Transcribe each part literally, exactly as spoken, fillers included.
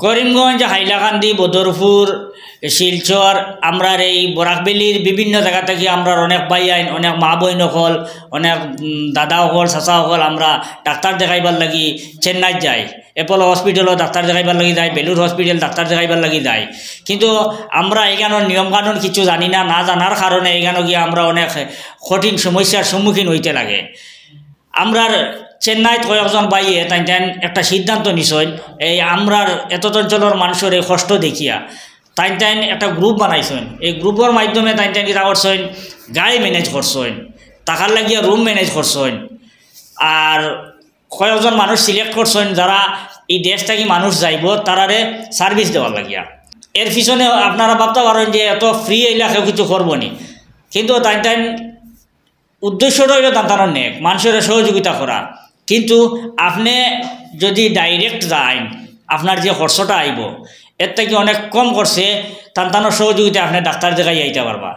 করিমগঞ্জ, হাইলাকান্দি, বদরপুর, শিলচর, আমরার এই বরাক ভ্যালির বিভিন্ন জাগা থাকি আমরার অনেক ভাইয়াইন, অনেক মা বইন অকল, অনেক, উম, দাদা অকল, চাচা অকল, আমরা ডাক্তার দেখাইবার লাগি চেন্নাইত যাই। অ্যাপোলো হসপিটালও ডাক্তার দেখাইবার লাগি যাই, বেলুর হসপিটাল ডাক্তার দেখাইবার লাগি যাই। কিন্তু আমরা ইখানর নিয়ম কানুন কিছু জানি না, না জানার কারণে ইখানো গিয়া আমরা অনেক কঠিন সমস্যার সম্মুখীন অইতে লাগে। আমরার চেন্নাইত কয়েকজন ভাইয়ে তাইন তাইন একটা সিদ্ধান্ত নিছইন, এই আমরার এত অঞ্চলর মানুষর এই কষ্ট দেখিয়া তাইন তাইন একটা গ্রুপ বানাইছইন। এই গ্রুপর মাধ্যমে তাইন তাইন কিতা করছইন, গাড়ি ম্যানেজ করছইন, থাকার লাগিয়া রুম ম্যানেজ করছইন। আর কয়েকজন মানুষ সিলেক্ট করছইন, যারা এই দেশ থাকি মানুষ যাইবো, তারারে সার্ভিস দেওয়ার লাগিয়া। এর পিছনে আপনারা ভাবতা পারইন যে এত ফ্রি অইলা কেউ কিছু করবো নি, কিন্তু তাইন তাইন উদ্দেশ্যটা অইলো তান তানর নেক, মানুষরে সহযোগিতা করা। কিন্তু আপনে যদি ডাইরেক্ট যাইন, আপনার যে খরচটা আইবো, এর থাকি অনেক কম খরচে তান তানর সহযোগিতায় আপনে ডাক্তার দেখাই আইতা পারবা।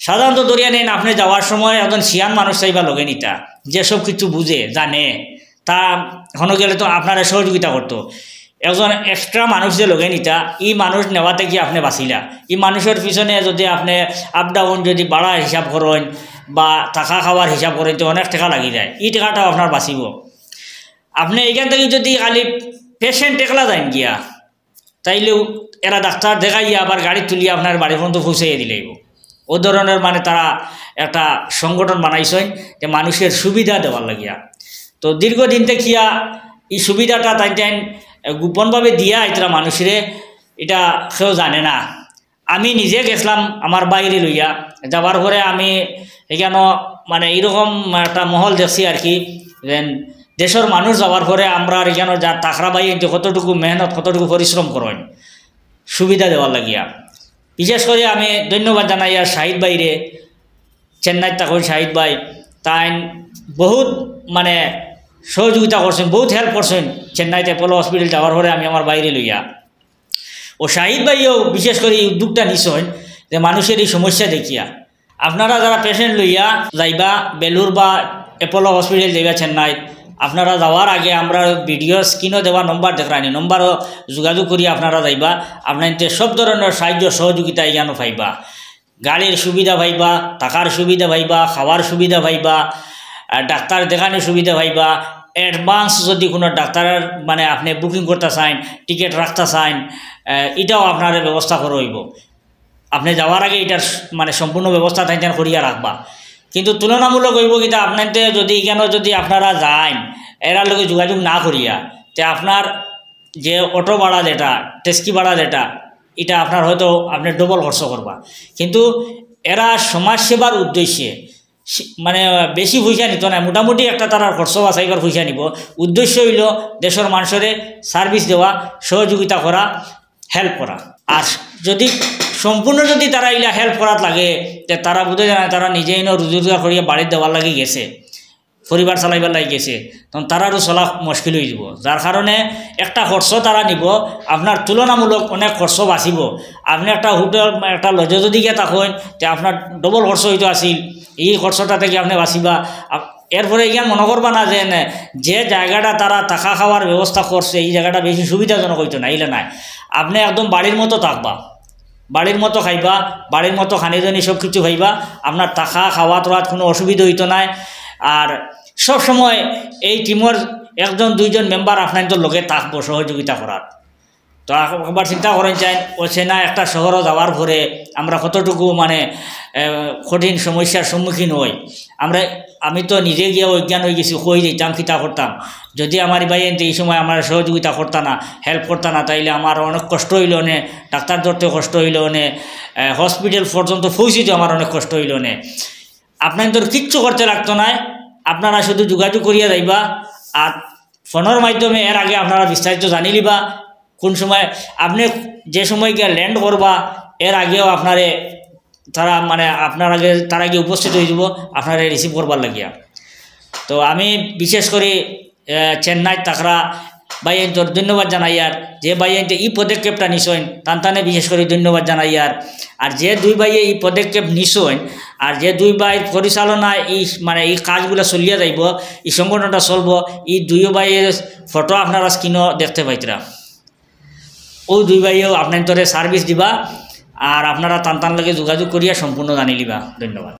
সাধারণত ধরিয়া নেইন, আপনে যাওয়ার সময় একজন শিয়ান মানুষ চাইবা লগে নিতা, যে সব কিছু বুঝে, জানে, তা হনো গেলে তো আপনারে সহযোগিতা করতো। একজন এক্সট্রা মানুষ যে লগে নিতা, ই মানুষ নেওয়া থাকি আপনে বাঁচিলা। ই মানুষর পিছনে যদি আপনে আপ ডাউন যদি ভাড়া হিসাব করইন বা থাকা খাওয়ার হিসাব করইন, তো অনেক টেকা লাগি যায়, ই টেকাটাও আপনার বাঁচিবো। আপনে ইখান থাকি যদি খালি পেশেন্ট একলা যাইন গিয়া, তাইলেও এরা ডাক্তার দেখাইয়া আবার গাড়ি তুলিয়া আপনার বাড়ি পর্যন্ত পৌঁছাইয়া দিলাইবো। ও ধরনের মানে তারা একটা সংগঠন বানাইছইন যে মানুষের সুবিধা দেওয়ার লাগিয়া। তো দীর্ঘদিন থাকিয়া ই সুবিধাটা তাইন তাইন গোপনভাবে দিয়া আইতরা মানুষরে, ইটা কেউ জানে না। আমি নিজে গেছলাম আমার ভাইরে লইয়া, যাওয়ার পরে আমি ইখানো মানে ইরকম একটা মহল দেখছি আর কি, যেন দেশর মানুষ যাওয়ার পরে আমরার ইখানো যা থাকরা ভাইয়াইন্তে কতটুকু মেহনত, কতটুকু পরিশ্রম করইন সুবিধা দেওয়ার লাগিয়া। বিশেষ করি আমি ধন্যবাদ জানাইয়ার শাহিদ ভাইরে, চেন্নাইত থাকইন শাহিদ ভাই, তাইন বহুত মানে সহযোগিতা করছইন, বহুত হেল্প করছইন। চেন্নাইত অ্যাপোলো হসপিটাল যাওয়ার পরে আমি আমার ভাইরে লইয়া, ও শাহিদ ভাইও বিশেষ করি ই উদ্যোগটা নিছইন যে মানুষর ই সমস্যা দেখিয়া। আপনারা যারা পেশেন্ট লইয়া যাইবা বেলুর বা অ্যাপোলো হসপিটাল যাইবা চেন্নাইত, আপনারা যাওয়ার আগে আমরা ভিডিওর স্ক্রিনো দেওয়া নম্বর দেখরানি, নম্বরও যোগাযোগ করি আপনারা যাইবা। আপনাইন্তে সব ধরনের সাহায্য সহযোগিতা ইখানো পাইবা। গাড়ির সুবিধা পাইবা, থাকার সুবিধা পাইবা, খাওয়ার সুবিধা পাইবা, আর ডাক্তার দেখানির সুবিধা পাইবা। অ্যাডভান্স যদি কোনো ডাক্তারের মানে আপনে বুকিং করতা চাইন, টিকিট রাখতা চাইন, আহ, ইটাও আপনারে ব্যবস্থা করা অইবো। আপনে যাওয়ার আগে ইটার স-, মানে সম্পূর্ণ ব্যবস্থা তাইন তাইন করিয়া রাখবা। কিন্তু তুলনামূলক অইবো কিতা, আপনাইন্তে যদি ইখানো যদি আপনারা যাইন, এরার লগে যোগাযোগ না করিয়া, তে আপনার যে অটো ভাড়া যেটা, ট্যাক্সি ভাড়া যেটা, ইটা আপনার হয়তো আপনে ডবল খরচ করবা। কিন্তু এরা সমাজসেবার উদ্দেশ্যে সি-, মানে বেশি পয়সা নিতো নায়, মোটামুটি একটা তারার খরচ বাঁচাইবার পয়সা নিবো। উদ্দেশ্য অইলো দেশর মানুষরে সার্ভিস দেওয়া, সহযোগিতা করা, হেল্প করা। আর যদি সম্পূর্ণ যদি তারা ইলা হেল্প করাত লাগে, তে তারা বুঝে জানায় তারা নিজে ইনো রুজি রোজগার করিয়া বাড়িত দেওয়ার লাগি গেছে, পরিবার চালাইবার লাগি গেছে, তখন তারারও চলা মুশকিল অইযিবো। যার কারণে একটা খরচ তারা নিবো, আপনার তুলনামূলক অনেক খরচ বাঁচিবো। আপনে একটা হোটেল, একটা লজো যদি গিয়া থাকইন, তে আপনার ডবল খরচ অইতো আছিল, ই খরচটা থাকি আপনে বাঁচিবা। আপ-, এরপরে ইখান মনো করবা না যে নে, যে জাগাটা তারা থাকা খাওয়ার ব্যবস্থা করছে, ই জাগাটা বেশি সুবিধাজনক অইতো না, ইলা নায়। আপনে একদম বাড়ির মতো থাকবা, বাড়ির মতো খাইবা, বাড়ির মতো খানি দানি সব কিছু পাইবা। আপনার থাকা খাওয়াত রাত কোনো অসুবিধা অইতো নায়। আর সব সময় এই টিমর একজন দুইজন মেম্বার আপনাইন্তর লগে থাকবো সহযোগিতা করার। তো একবার চিন্তা করইন চাইন, অচেনা একটা শহরো যাওয়ার পরে আমরা কতটুকু মানে, আহ, কঠিন সমস্যার সম্মুখীন অই। আমরা, আমি তো নিজে গিয়া অজ্ঞান অইগেছি, কই যাইতাম, কিতা করতাম। যদি আমার ভাইয়াইন্তে ই সময় আমার সহযোগিতা করতা না, হেল্প করতা না, তাইলে আমার অনেক কষ্ট অইলো অনে, ডাক্তার ধরতে কষ্ট অইলো অনে, আহ, হসপিটাল পর্যন্ত পৌঁছিতে আমার অনেক কষ্ট অইলো অনে। আপনাইন্তর কিচ্ছু করতে লাগতো নায়, আপনারা শুধু যোগাযোগ করিয়া যাইবা। আর ফোনর মাধ্যমে এর আগে আপনারা বিস্তারিত জানি লিবা, কোন সময় আপনে যে সময় গিয়া ল্যান্ড করবা, এর আগেও আপনারে তারা মানে আপনার আগে, তারা গিয়া উপস্থিত অইযিবো আপনারে রিসিভ করবার লাগিয়া। তো আমি বিশেষ করি, আহ, চেন্নাইত থাকরা ভাইয়াইন্তর ধন্যবাদ জানাইয়ার, যে ভাইয়াইন্তে ই পদক্ষেপটা নিছইন, তান তানে বিশেষ করি ধন্যবাদ জানাইয়ার। আর যে দুই ভাইয়ে ই পদক্ষেপ নিছইন, আর যে দুই ভাইর পরিচালনায় ই মানে ই কাজগুলা চলিয়া যাইবো, ই সংগঠনটা চলবো, ই দুইও ভাইয়ের ফটো আপনারা স্ক্রিনো দেখতে পাইতরা। অউ দুই ভাইও আপনাইনতরে service দিবা, আর আপনারা তান তান লগে যোগাযোগ করিয়া সম্পূর্ণ জানি লিবা। ধন্যবাদ।